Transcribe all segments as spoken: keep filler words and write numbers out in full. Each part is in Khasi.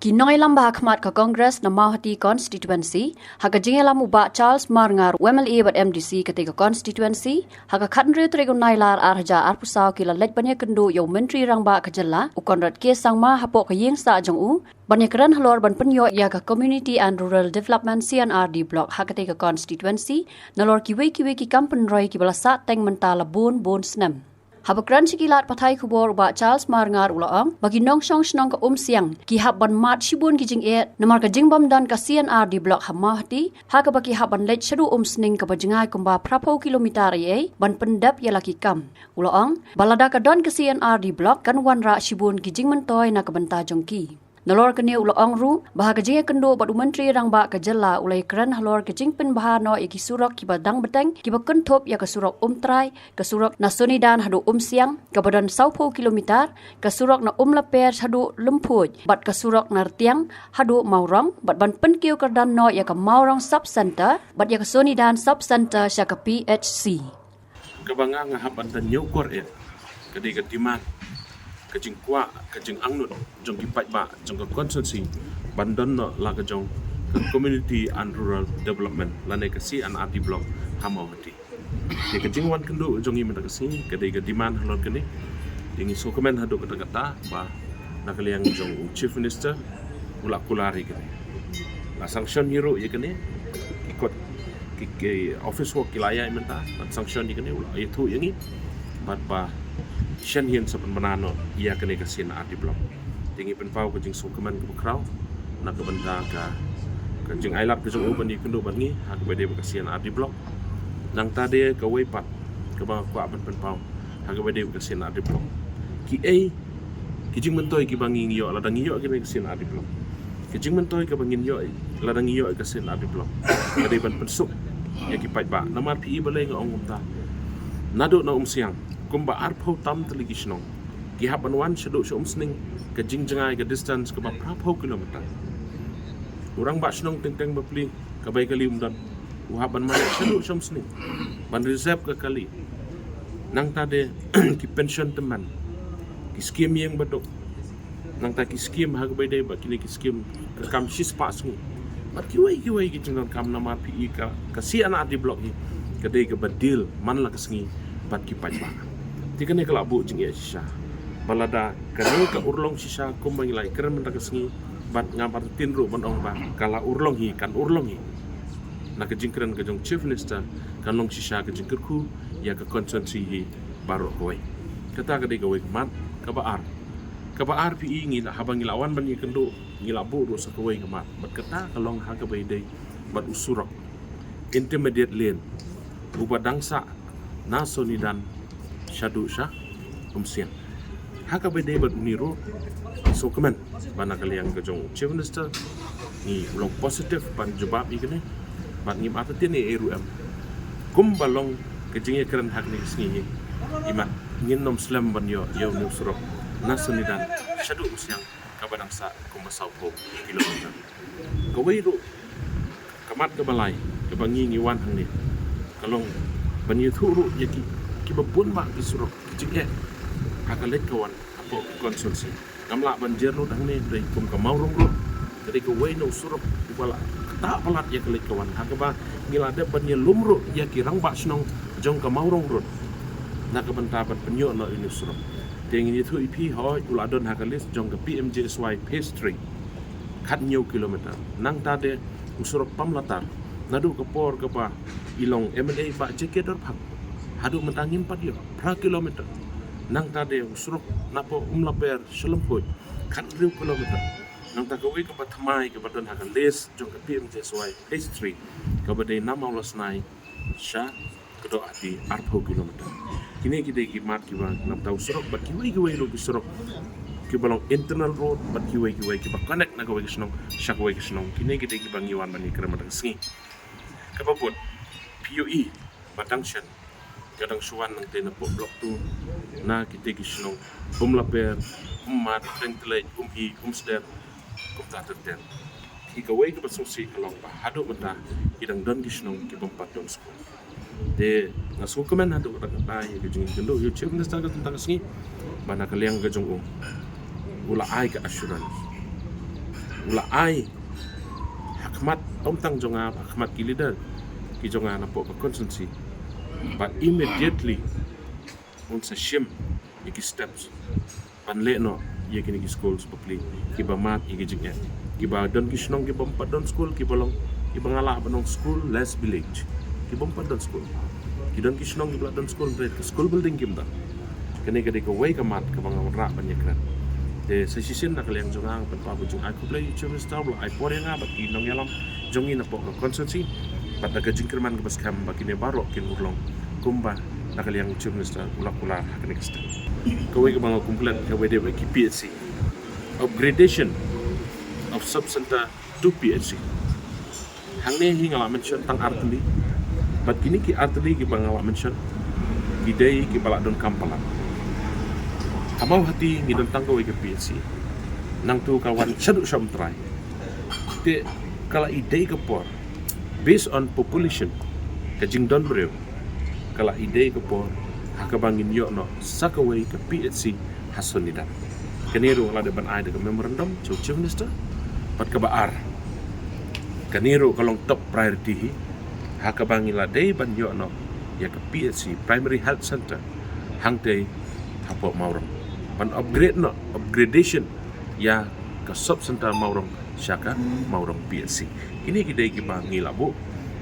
Ki nongïalam ba ha khmat ka Congress na Mawhati constituency, ha ka jingïalam u Bah Charles Marngar, u M L A bad M D C katei ka constituency, ha ka khathynriew tarik u Nailar arhajar arphew saw ki la leit ban ïakynduh ïa u Myntri Rangbah ka jylla, u Conrad K Sangma hapoh ka ïing sah jong u, ban ïakren halor ban pynïoh ïa ka Community and Rural Development C and R D Block ha katei ka constituency, nalor kiwei kiwei ki kam pynroi kiba la sah teng mynta la bun bun snem. Haba kren sha ki lad pathai khubor u Bah Charles Marngar u la ong ba ki nongshong shnong ka Umsiang ki hap ban mad shibun ki jingeh namar ka jingbym don ka C and R D Block ha Mawhati, ha kaba ki hap ban leit shaduh Umsning kaba jngai kumba phraphew kilometer ei ei ban pyndep ïa la ki kam. U la ong ba lada ka don ka C and R D Block kan wanrah shibun ki jingmyntoi na ka bynta jong ki. Nalor kane u la ong ruh ba ha ka jingïakynduh bad u Myntri Rangbah ka jylla u la ïakren halor ka jingpynbha noh ïa ki surok kiba dang bteng kiba kynthup ïa ka surok Umtrai, ka surok na Sonidan haduh Umsiang kaba don sawphew kilometer, ka surok na Umlaper haduh Lymphuid bad ka surok na Rtiang haduh Mawrong, bad ban pynkiew kyrdan noh ïa ka Mawrong Sub Centre bad ïa ka Sonidan Sub Centre sha ka P H C. Kaba nga nga hap ban da ñiew kor eh ka dei ka demand, ka jingkwah, ka jingangnud jong ki paidbah jong ka constituency ban don noh la ka jong ka Community and Rural Development lane ka C and R D Block ha Mawhati. Te ka jingwan kynduh jong ngi mynta ka sngi ka dei ka demand halor kane. Te ngi sngewkmen haduh katta katta ba na ka liang jong u Chief Minister u la kular ïa kane, la sanction hi ruh ïa kane, ki kot, ki, ki office work ki la ïaid mynta ban sanction ïa kane, u la ïathuh ïa ngi bad ba shen hin sa pynbna noh ïa kane ka C and R D Block. Te ngi pynpaw ka jingsngewkmen kaba khraw na ka bynta ka, ka jingailad ka jong u ban ïakynduh bad ngi ha kaba dei bad ka C and R D Block. Nangta de kawei pat kaba nga kwah ban pynpaw ha kaba dei bad ka C and R D Block, kiei ki jingmyntoi kiba ngi ïoh lada ngi ïoh kine ka C and R D Block. Ki jingmyntoi kaba ngin ïoh lada ngi ïoh ka C and R D Block ka dei ban pynsuk ïa ki paidbah. Namar phi i balei nga ong kumta? Naduh na Umsiang kumba arphew tam tylli ki shnong ki hap ban wan shaduh sha Umsning, ka jingjngai ka distance kaba phraphew kilometer. U rangbah shnong teng teng bapli kaba ïa kali um don, u hap ban mane shaduh sha Umsning ban reserve ka kali. Nangta de ki pension tymmen, ki skim ïing baduk, nangta ki skim ha kaba ïadei bad kine ki skim ka kam shispah sngi bad kiwei kiwei ki jingdonkam. Namar phi i ka, ka C and R D Block hi ka dei kaba deal man la ka sngi bad ki paidbah. Te kane ka la buh jingeh shisha ba lada kane ka urlong shisha kumba ngi la ïakren mynta ka sngi, bad ngam artatien ruh ban ong ba ka la urlong hi, kan urlong hi. Na ka jingkren ka jong Chief Minister kan long shisha ka jingkyrkhu ïa ka constituency hi baroh kawei. Kata ka dei kawei ka mat. Kaba ar, kaba ar phi i ngi la, haba ngi la wan ban ïakynduh ngi la buh ruh sa kawei ka mat, bad kata ka long ha kaba ïadei bad u surok intermediate lane uba dang sah na Sonidan shaduh sha Umsiang. Ha kaba ïadei bad une ruh, sngewkmen ba na ka liang ka jong u Chief Minister ngi u long positive ban jubab ïa kane bad ngim artatien ei ei ruh em. Kumba long ka jingïakren ha kane ka sngi hi, imat ngin nym slem ban ïoh ïa une u surok na Sonidan shaduh Umsiang kaba dang sah kumba sawphew kilometer. Kawei ruh ka mat kaba lai kaba ngi ngi wan hangne ka long ban ïathuh ruh ïa ki, kiba bun bah ki surok ki jingeh ha ka leit ka wan hapoh ka constituency. Ngam lah ban jer lut hangne, dei kum ka Mawrong Road ka dei kawei na u surok uba la ktah palat ïa ka leit ka wan, ha kaba ngi la dep ban ïalum ruh ïa ki rangbah shnong jong ka Mawrong Road na ka bynta ban pynïoh noh ïa une u surok. Te ngin ïathuh ïa phi, hooid u la don ha ka list jong ka P M G S Y Phase three. Khathynñiew kilometer. Nangta de u surok Pamlatar, naduh ka por kaba i long M L A Bah J K Dorphang haduh mynta ngim pat ïoh, phra kilometer. Nangta de u surok napoh Umlaper sha Lymphuid, khathynriew kilometer. Nangta kawei kaba thymmai kaba don ha ka list jong ka P M G S Y Phase three kaba dei na Mawlasnai sha Kdohati, arphew kilometer. Kine ki dei ki mat kiba namta u surok bad kiwei kiwei ruh ki surok kiba long internal road bad kiwei kiwei kiba connect na kawei ka shnong sha kawei ka shnong. Kine ki dei kiba ngi wan ban ïakren mynta ka sngi. Kaba bud, phi i ba dang shen, ka dang shu wan nangta napoh Block two na kitei ki shnong Umlaper, Ummat, Tengtlek, Umhi, Umsder, kumta ter ter. Ki kawei kaba sngewsih ka long ba haduh mynta ki dang don ki shnong ki bym pat don skul. Te nga sngewkmen haduh katta katta ïa ka jingïakynduh ïa u Chief Minister ka tang ka sngi ba na ka liang ka jong u u la ai ka assurance. u la ai ha khmat, ym tang jong nga, ha khmat ki leader ki jong nga napoh ka constituency, ba immediately un sa shim ïa ki steps ban leh noh ïa kine ki schools bapli kiba mad ïa ki jingeh, kiba don ki shnong kiba ym pat don school, kiba long, kiba nga lah ban ong school less village, kiba ym pat don school. Ki don ki shnong kiba lah don school, hynrei ka school building kim don. Kane ka dei kawei ka mat kaba nga wanrah ban ïakren. Te sa shisien na ka liang jong nga, nga pynpaw ka jingai khublei ïa u Chief Minister ba u la ai por ïa nga bad ki nongïalam jong ngi napoh ka constituency, bad da ka jingkyrmen kaba skhem ba kine baroh kin urlong kumba na ka liang u Chief Minister u la kular ha kane ka step. Kawei kaba nga khublei kaba dei bad ki P H C, upgradation of sub center to P H C. Hangne hi nga la mention tang artylli, bad kine ki artylli kiba nga la mention ki dei kiba la donkam palat. Ha Mawhati ngi don tang kawei ka P H C, nangta ka wan shaduh sha Umtrai. Te ka la i dei ka por, based on population, ka jingdon briew, ka la i dei ka por ha kaba ngin ïoh noh sa kawei ka P H C ha Sonidan. Kane ruh la dei ban ai da ka memorandum sha u Chief Minister. Bad kaba ar, kane ruh ka long top priority hi, ha kaba ngi la dei ban ïoh noh ïa ka P H C, Primary Health Center, hangtei hapoh Mawrong, ban upgrade noh, upgradation ïa ka sub center Mawrong sha ka Mawrong P H C. Kine ki dei kiba ngi la buh.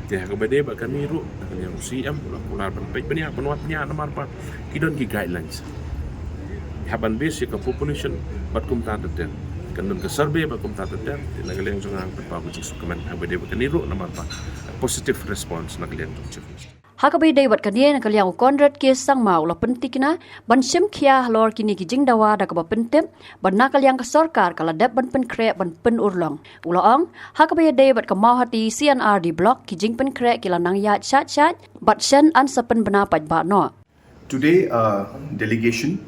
Te ha kaba dei bad kane ruh na ka liang u C M u la kular ban peit bniah ban wad bniah namar ba ki don ki guidelines. Ha ban base ïa ka population bad kumta ter ter, kan don ka survey bad kumta ter ter. Te na ka liang jong nga nga pynpaw ka jingsngewkmen ha kaba dei bad kane ruh namar ba positive response na ka liang jong Chief Minister. Ha kaba ïadei bad kane, na ka liang u Conrad K Sangma u la pyntikna ban shim khia halor kine ki jingdawa da kaba pyntip ba na ka liang ka sorkar ka la dep ban pynkhreh ban pynurlong. U la ong, ha kaba ïadei bad ka Mawhati C and R D block, ki jingpynkhreh ki la nang ïaid shait shait bad shen yn sa pynbna paidbah noh. Today, a delegation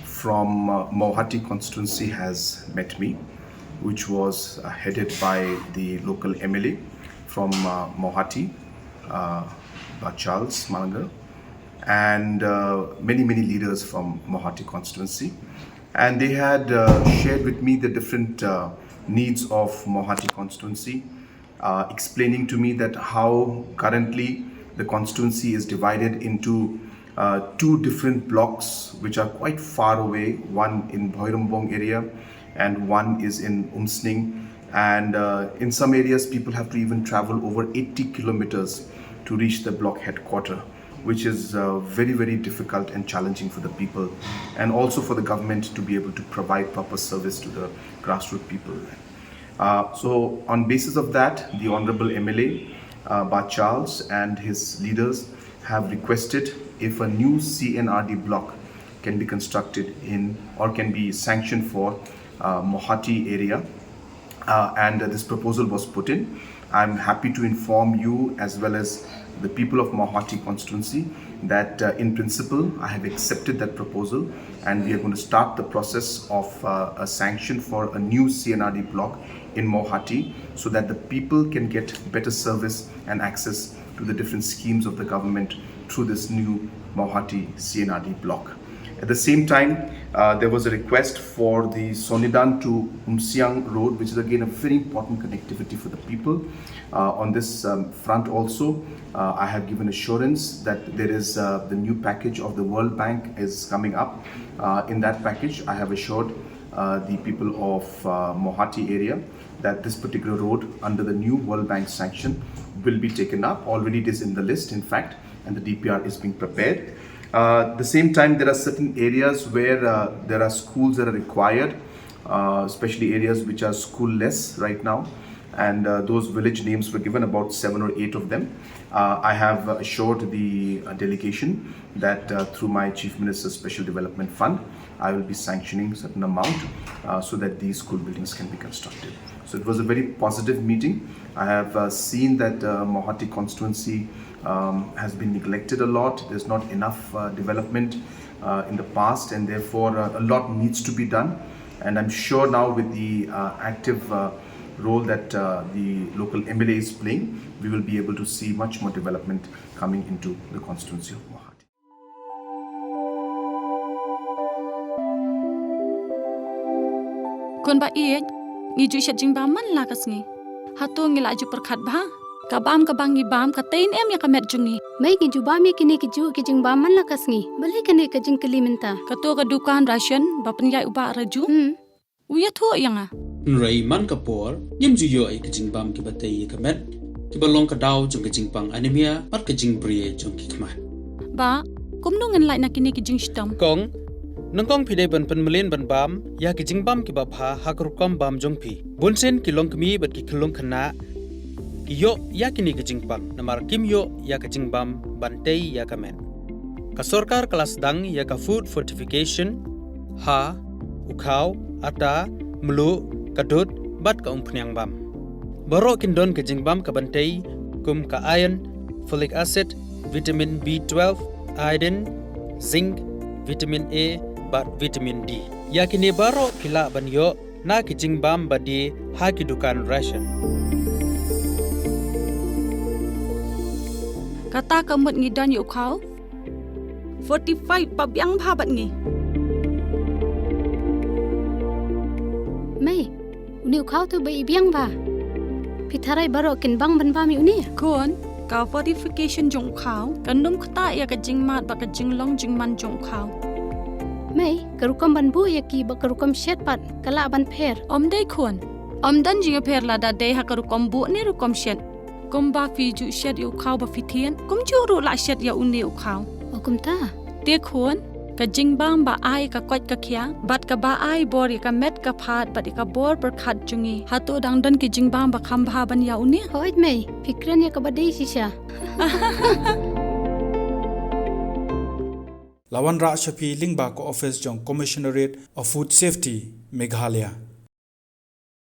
from uh, Mawhati constituency has met me, which was uh, headed by the local M L A from uh, Mawhati, uh, Bah Charles Malanga, and uh, many, many leaders from Mawhati constituency. And they had uh, shared with me the different uh, needs of Mawhati constituency, uh, explaining to me that how currently the constituency is divided into uh, two different blocks, which are quite far away, one in Bhoirymbong area and one is in Umsning. And uh, in some areas, people have to even travel over eighty kilometers to reach the block headquarter, which is uh, very, very difficult and challenging for the people, and also for the government to be able to provide proper service to the grassroots people. Uh, so, on basis of that, the Honorable M L A, uh, Bah Charles, and his leaders have requested if a new C and R D block can be constructed in or can be sanctioned for uh, Mawhati area, uh, and uh, this proposal was put in. I'm happy to inform you as well as the people of Mawhati constituency that uh, in principle I have accepted that proposal, and we are going to start the process of uh, a sanction for a new C and R D block in Mawhati so that the people can get better service and access to the different schemes of the government through this new Mawhati C and R D block. At the same time, uh, there was a request for the Sonidan to Umsiang road, which is again a very important connectivity for the people. Uh, on this um, front also, uh, I have given assurance that there is uh, the new package of the World Bank is coming up. Uh, in that package, I have assured uh, the people of uh, Mawhati area that this particular road under the new World Bank sanction will be taken up. Already it is in the list, in fact, and the D P R is being prepared. Uh, at the same time, there are certain areas where uh, there are schools that are required, uh, especially areas which are schoolless right now. And uh, those village names were given, about seven or eight of them. Uh, I have assured the uh, delegation that uh, through my Chief Minister's Special Development Fund, I will be sanctioning certain amount uh, so that these school buildings can be constructed. So it was a very positive meeting. I have uh, seen that uh, Mawhati constituency um, has been neglected a lot. There's not enough uh, development uh, in the past, and therefore uh, a lot needs to be done. And I'm sure now with the uh, active uh, role that uh, the local M L A is playing, we will be able to see much more development coming into the constituency of Mawhati. Khun ba ïeit, Ngi ju shet jingbam man la ka sngi. Hato ngi la ju pyrkhat bha? Ka bam kaba ngi bam ka tei ne em ïa ka met jong ngi? Mei, ngi ju bam ïa kine ki ju ki jingbam man la ka sngi. Balei kane ka jingkylli mynta? Kato ka dukan ration ba pynïaid u Bah Raju. Hmm. U ïathuh ïa nga. Hynrei man ka por, ngim ju ïoh ïa ki jingbam kiba tei ïa ka met, kiba long ka daw jong ka jingpang anemia, bad ka jingbria jong ki khmat. Bah, kumno ngin lait na kine ki jingshitom? Kong, nyngkong phi dei ban pynmlien ban bam ïa ki jingbam kiba bha ha ka rukom bam jong phi. Bunsien ki longkmie bad ki khyllung khynnah ki ïoh ïa kine ki jingpang, namar kim ïoh ïa ka jingbam ban tei ïa ka met. Ka sorkar ka la sdang ïa ka food fortification ha u khaw, ata, mluh, ka dud, bad ka umphniang bam. Baroh kin don ka jingbam ka ban tei, kum ka iron, folic acid, vitamin B twelve, iodine, zinc, vitamin A, bad vitamin D. Ïa kine baroh phi lah ban ïoh na ki jingbam ba die ha ki dukan ration. Kata ka mut ngi don ïa u khaw fortified ba biang bha bad ngi. Mei, une u khaw tu ba i biang bha. Phi tharai baroh kin bang ban bam ïa une? Khun, ka fortification jong u khaw kan ym ktah ïa ka jingmad bad ka jinglong jingman jong u khaw. Mei, ka rukom ban buh ïa ki bad ka rukom shet pat ka lah ban pher? Ym dei khun. Ym don jingïapher lada dei ha ka rukom buh ne rukom shet. Kumba phi ju shet ïa u khaw ba phi thied, kumjuh ruh lah shet ïa une u khaw. O kumta? Te khun, ka jingbam ba ai ka koit ka khiah, bad kaba ai bor ïa ka met ka phad, bad ïa ka bor pyrkhat jong ngi. Hato dang don ki jingbam ba kham bha ban ïa une? Hooid mei, phi kren ïa kaba dei shisha. La wanrah sha phi lyngba ka office jong Commissionerate of Food Safety, Meghalaya.